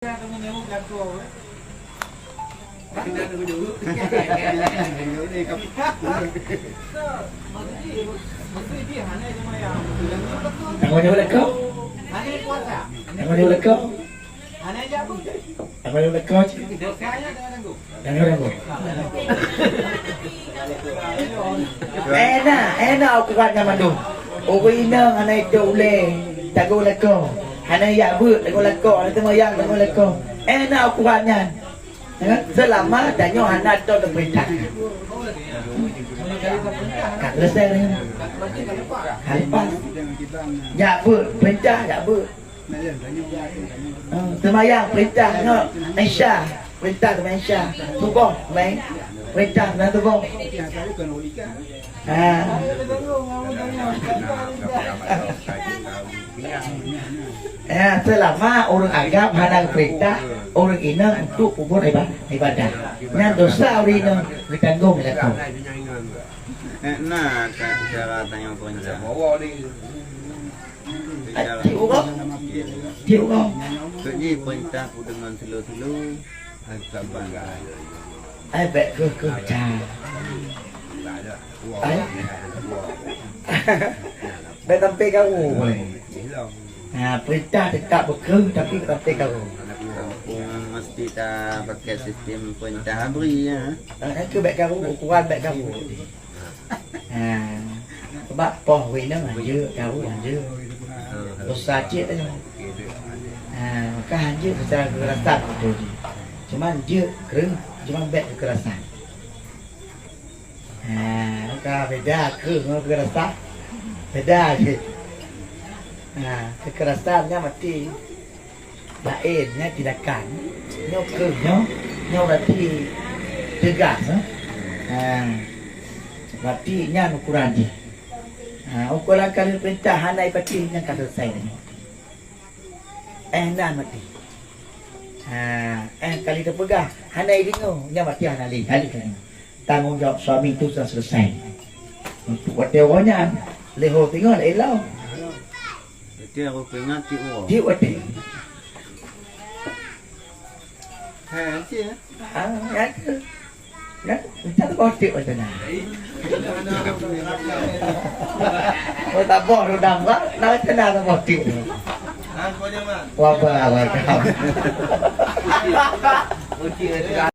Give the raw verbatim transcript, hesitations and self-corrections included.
Tanggong jaweueb lakoe. Tanggong jaweueb lakoe. Tanggong jaweueb lakoe cit. Tanggong jaweueb lakoe. Eh na, eh na ukuran nyan mandum. Ureueng inong hana itôp ulèe, tanggong lakoe. Hana jak beuet, tanggong lakoe. Hana teumayang, tanggong lakoe. Eh na ukuran nyan. Ya, seulama tanyoe hana teupeurintah. Ka selesai dah. Ka lepas. Jak beuet, peurintah jak beuet. Ha, seumayang, peurintah nyoe. Isya, peurintah seumayang Isya. Suboh, seumayang. Peurintah seumayang suboh. Ha. Ya, seulama ureueng agam hana geupeurintah ureueng inong untuk peubuet iba-, ibadah, nyan dosa ureueng inong geutanggong lakoe. Eh, na ka cara tanyoe peurintah. Tiep uroe. Tiep uroe. Keu jih peurintah peudeungon silo-silo. Ai, bèk keuh-keuh that. Ai. Bèk sampai karu boleh. Ha, peurintah teutab beukreueh, tapi bèk sampai karu. Mesti ta pakai sistem peurintah abri, ya. Ha, keu bèk karu, ukuran bèk karu. Ha, sebab poh ureueng inong hanjeuet, karu hanjeuet. Dosa cit nyoe. Ha, maka hanjeuet secara kekerasan beutôi jih. Cuma jeuet kreueh, cuma bèk kekerasan. Ha, maka beda kreueh ngon kekerasan. Beda jih. Ha, kekerasan nyan meusti laén, nyan tindakan. Nyoe kreueh nyoe, nyoe berarti teugas, eh. Ha. Berarti nyan ukuran jih. Ha, ukuran kali peurintah hana ipatéh nyan ka selesai nyoe. Eh, nan mati. Ha, eh, kali teupeugah hana ideungoe, nyan mati hana lé, hana lé. Tanggong jawab suami tu sudah selesai. Untuk watèe uroe nyan, lheuh ho singoh lé lom. Watèe roh peuingat tiep uroe. Tiep watèe. Ha, cit, eh? Ah, ya ke? Ya, kita tu boh tiep watèe na. Oh, tak boh tu dah, Pak. Nah, watèe na tak boh tiep. Wah, bah, wah, bah.